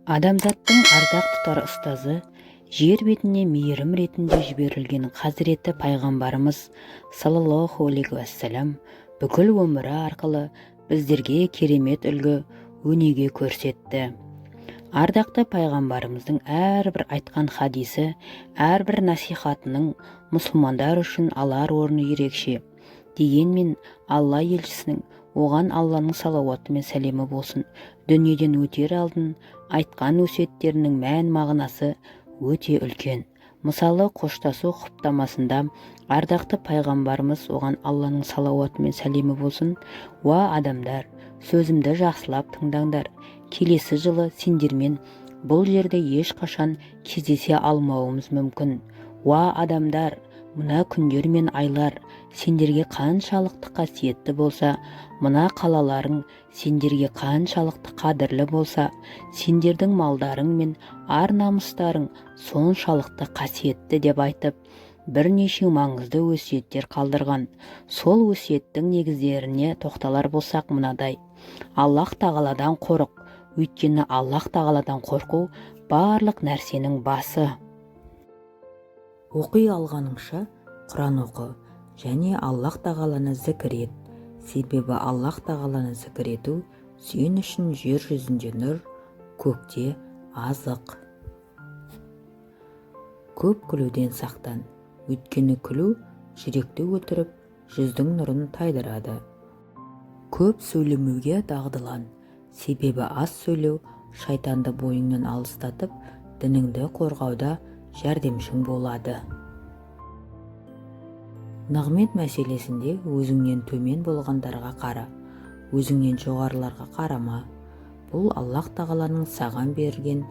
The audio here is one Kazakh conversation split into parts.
Адамзаттың ардақ тұтар ұстазы, жер бетіне мейірім ретінде жіберілген Хазіреті Пайғамбарымыз саллаллаху алейхи уассалам бүкіл өмірі арқылы біздерге керемет үлгі, өнеге көрсетті. Ардақты пайғамбарымыздың әрбір айтқан хадисі, әрбір насихатының мұсылмандар үшін алар орны ерекше. Дегенмен Алла елшісінің, оған Алланың салауаты мен сәлемі болсын, дүниеден өтер алдын айтқан өсиеттерінің мән мағынасы өте үлкен. Мысалы, қоштасу құптамасында ардақты пайғамбарымыз, оған Алланың салауаты мен сәлемі болсын: «Уа адамдар, сөзімді жақсылап тыңдаңдар. Келесі жылы сендермен бұл жерде ешқашан кездесе алмауымыз мүмкін. Уа адамдар, мына күндер мен айлар сендерге қаншалықты қасиетті болса, мына қалаларың сендерге қаншалықты қадірлі болса, сендердің малдарың мен ар-намыстарың соншалықты қасиетті», – деп айтып, бірнеше маңызды өсиеттер қалдырған. Сол өсиеттің негіздеріне тоқталар болсақ, мынадай: Аллах тағаладан қорық, өйткені Аллах тағаладан қорқу барлық нәрсенің басы. Оқи алғаныңша Құран оқы және Аллах тағаланы зікір ет, себебі Аллах тағаланы зікір ету сен үшін жер жүзінде нұр, көкте азық. Көп күлуден сақтан, өйткені күлу жүректі өлтіріп, жүздің нұрын тайдырады. Көп сөйлемеуге дағдылан, себебі аз сөйлеу шайтанды бойыңнан алыстатып, дініңді қорғауда жәрдемшің болады. Нығмет мәселесінде өзіңнен төмен болғандарға қара, өзіңнен жоғарыларға қарама. Бұл Аллах тағаланың саған берген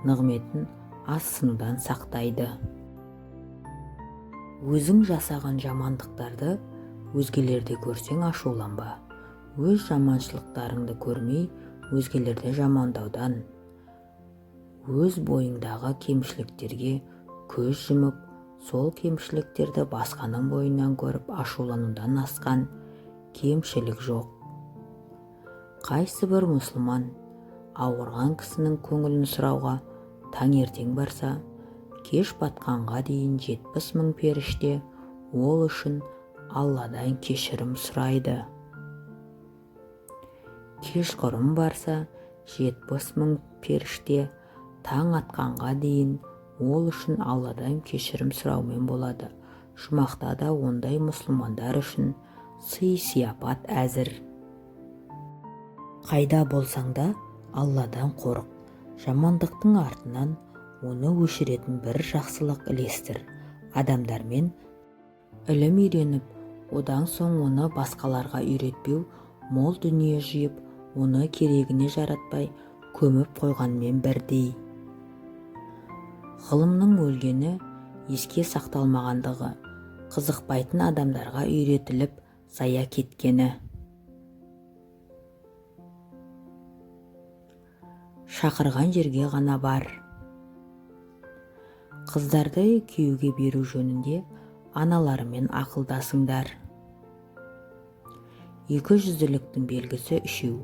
нығметін азсынудан сақтайды. Өзің жасаған жамандықтарды өзгелерде көрсең, ашуланба. Өз жаманшылықтарыңды көрмей, өзгелерді жамандаудан, өз бойыңдағы кемшіліктерге көз жұмып, сол кемшіліктерді басқаның бойынан көріп ашуланудан асқан кемшілік жоқ. Қайсы бір мұсылман ауырған кісінің көңілін сұрауға таңертең барса, кеш батқанға дейін 70 000 періште ол үшін Алладан кешірім сұрайды. Кешқұрым барса, 70 000 періште таң атқанға дейін ол үшін Алладан кешірім сұраумен болады. Жұмақта да ондай мұсылмандар үшін сый-сияпат әзір. Қайда болсаң да, Алладан қорық. Жамандықтың артынан оны өшіретін бір жақсылық ілестір. Адамдармен ілім үйреніп, одан соң оны басқаларға үйретпеу мол дүние жиып, оны керегіне жаратпай көміп қойғанмен бірдей. Ғылымның өлгені – еске сақталмағандығы, қызықпайтын адамдарға үйретіліп, зая кеткені. Шақырған жерге ғана бар. Қыздарды күйеуге беру жөнінде аналарымен ақылдасыңдар. Екі жүзділіктің белгісі үшеу: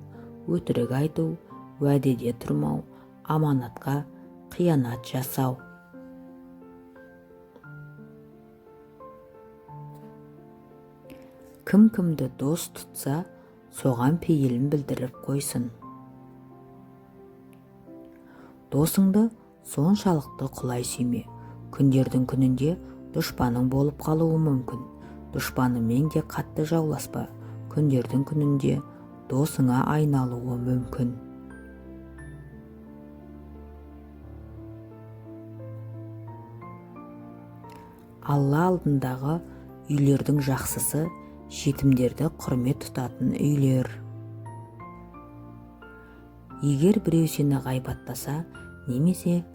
өтірік айту, уәдеде тұрмау, аманатқа қиянат жасау. Кім кімді дос тұтса, соған пейілін білдіріп қойсын. Досыңды соншалықты құлай сүйме, күндердің күнінде дұшпаның болып қалуы мүмкін. Дұшпанымен де қатты жауласпа, күндердің күнінде досыңа айналуы мүмкін. Алла алдындағы үйлердің жақсысы – жетімдерді құрмет тұтатын үйлер. Егер біреу сені ғайбаттаса немесе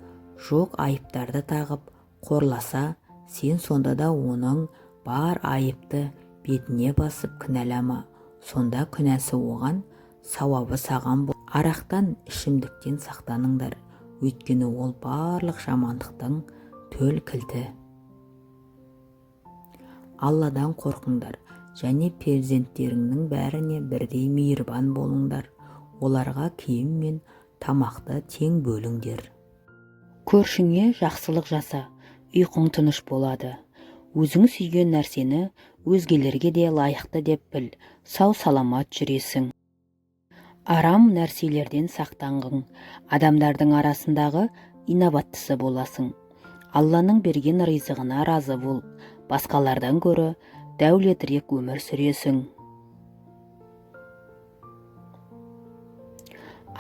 жоқ айыптарды тағып қорласа, сен сонда да оның бар айыпты бетіне басып кінәлама. Сонда күнәсі оған, сауабы саған. Арақтан, ішімдіктен сақтаныңдар, өйткені ол барлық жамандықтың төл кілті. Алладан қорқыңдар және перзенттеріңнің бәріне бірдей мейірбан болыңдар. Оларға киім мен Тамақты тең бөліңдер. Көршіңе жақсылық жаса, ұйқың тыныш болады. Өзің сүйген нәрсені өзгелерге де лайықты деп біл, сау-саламат жүресің. Арам нәрселерден сақтанғың, адамдардың арасындағы инабаттысы боласың. Алланың берген ризығына разы бол, басқалардан гөрі дәулеттірек өмір сүресің.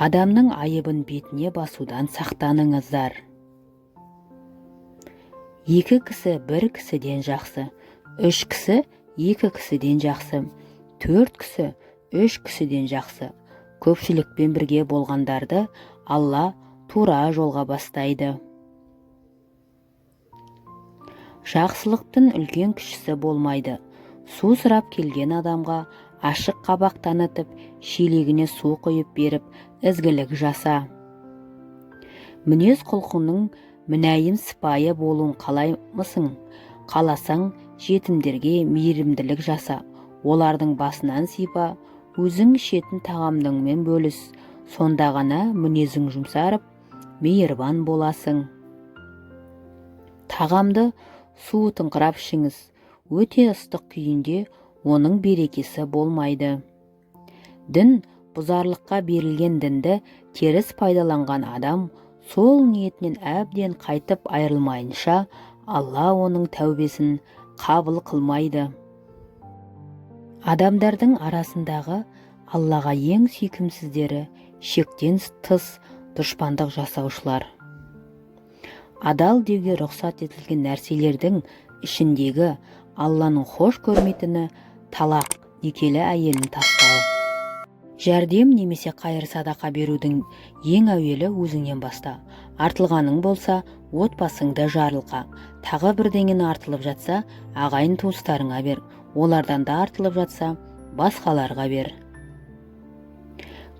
Адамның айыбын бетіне басудан сақтаныңыздар. Екі кісі бір кісіден жақсы, үш кісі екі кісіден жақсы, төрт кісі үш кісіден жақсы. Көпшілікпен бірге болғандарды Алла тура жолға бастайды. Жақсылықтың үлкен кішісі болмайды. Су сұрап келген адамға ашық қабақ танытып, шелегіне су құйып беріп, ізгілік жаса. Мінез құлқыңның мінайым сыпайы болуын қалаймысың? Қаласаң, жетімдерге мейірімділік жаса, олардың басынан сипа, өзің ішетін тағамыңмен бөліс, сонда ғана мінезің жұмсарып, мейірбан боласың. Тағамды суытыңқырап ішіңіз, өте ыстық күйінде оның берекесі болмайды. Дін бұзарлыққа берілген дінді теріс пайдаланған адам сол ниетінен әбден қайтып айырылмайынша Алла оның тәубесін қабыл қылмайды. Адамдардың арасындағы Аллаға ең сүйкімсіздері шектен тыс дұшпандық жасаушылар. Адал деуге рұқсат етілген нәрселердің ішіндегі Алланың хош көрмейтіні талақ, некелі әйелін тастау. Жәрдем немесе қайыр садақа берудің ең әуелі өзіңнен баста. Артылғаның болса, отбасыңды жарылқа. Тағы бірдеңені артылып жатса, ағайын туыстарыңа бер. Олардан да артылып жатса, басқаларға бер.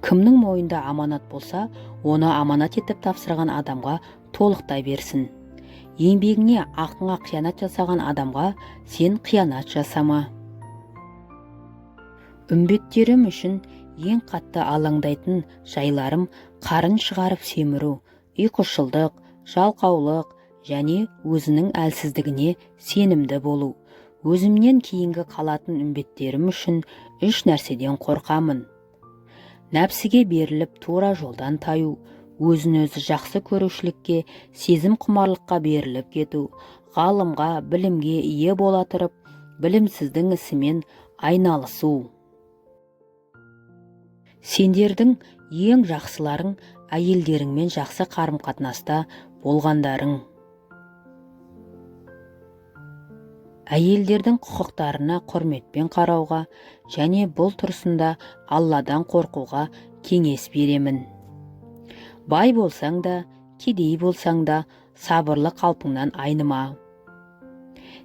Кімнің мойнында аманат болса, оны аманат етіп тапсырған адамға толықтай берсін. Еңбегіңе, ақыңа қиянат жасаған адамға сен қиянат жасама. Үмбеттерім үшін ең қатты алаңдайтын жайларым қарын шығарып семіру, ұйқышылдық, жалқаулық және өзінің әлсіздігіне сенімді болу. Өзімнен кейінгі қалатын үмбеттерім үшін үш нәрседен қорқамын. Нәпсіге беріліп тура жолдан таю, өзін-өзі жақсы көрушілікке, сезім құмарлыққа беріліп кету, ғалымға, білімге ие бола тұрып, білімсіздің ісімен айналысу. Сендердің ең жақсыларың әйелдеріңмен жақсы қарым-қатынаста болғандарың. Әйелдердің құқықтарына құрметпен қарауға және бұл тұрысында Алладан қорқуға кеңес беремін. Бай болсаң да, кедей болсаң да, сабырлы қалпыңнан айныма.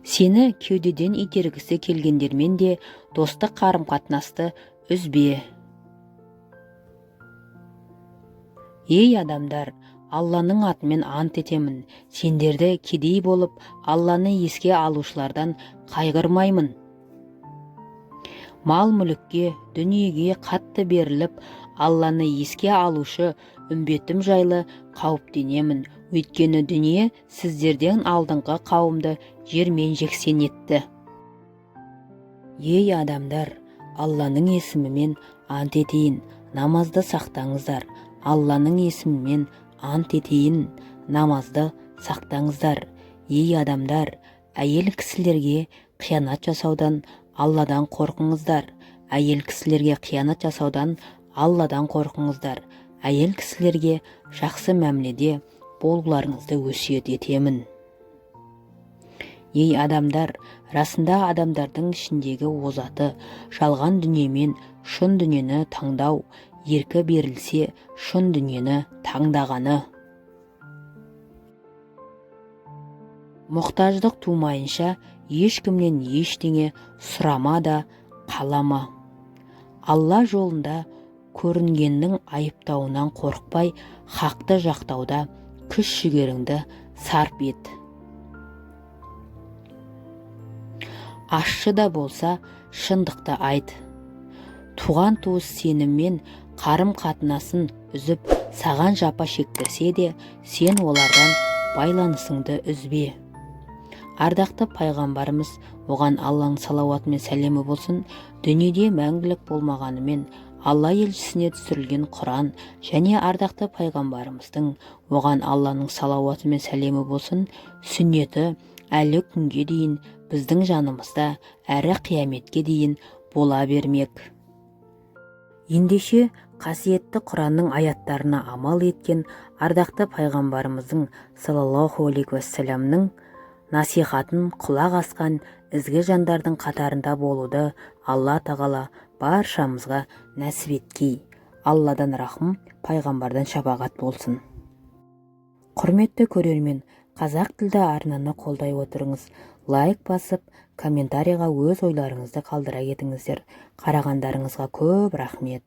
Сені кеудеден itергісі келгендермен де достық қарым-қатынасты үзбе. Ей адамдар, Алланың атымен ант етемін, сендерді кедей болып, Алланы еске алушылардан қайғырмаймын. Мал-мүлікке, дүниеге қатты беріліп, Алланы еске алушы үмбетім жайлы қауіптенемін, өйткені дүние сіздерден алдыңғы қауымды жермен жексен етті. Ей адамдар, Алланың есімімен ант етейін, намазды сақтаңыздар. Алланың есімімен ант етейін, намазды сақтаңыздар. Ей адамдар, әйел кісілерге қиянат жасаудан Алладан қорқыңыздар. Әйел кісілерге қиянат жасаудан Алладан қорқыңыздар. Әйел кісілерге жақсы мәміледе болуларыңызды өсиет етемін. Ей адамдар, расында адамдардың ішіндегі озаты жалған дүниемен шын дүниені таңдау, еркі берілсе шын дүниені таңдағаны. Мұқтаждық тумайынша ешкімнен ештеңе сұрама да қалама. Алла жолында көрінгеннің айыптауынан қорықпай, хақты жақтауда күш жігеріңді сарп ет. Ащы да болса шындықты айт. Туған туыс сеніммен Қарым-қатынасын үзіп, саған жапа шектірсе де, сен олардан байланысыңды үзбе. Ардақты пайғамбарымыз, оған Алланың салауаты мен сәлемі болсын, дүниеде мәңгілік болмағанымен, Алла елшісіне түсірілген Құран және ардақты пайғамбарымыздың, оған Алланың салауаты мен сәлемі болсын, сүннеті әлі күнге дейін біздің жанымызда әрі қияметке дейін бола бермек. Ендеше, қасиетті Құранның аяттарына амал еткен, ардақты пайғамбарымыздың, саллаллаху алейхи уассаламның, насихатын құлақ асқан ізгі жандардың қатарында болуды Алла Тағала баршамызға нәсіп еткей. Алладан рахым, пайғамбардан шапағат болсын. Құрметті көрермен, қазақ тілді арнаны қолдай отырыңыз, лайк басып, комментарийға өз ойларыңызды қалдыра кетіңіздер. Қарағандарыңызға көп рахмет.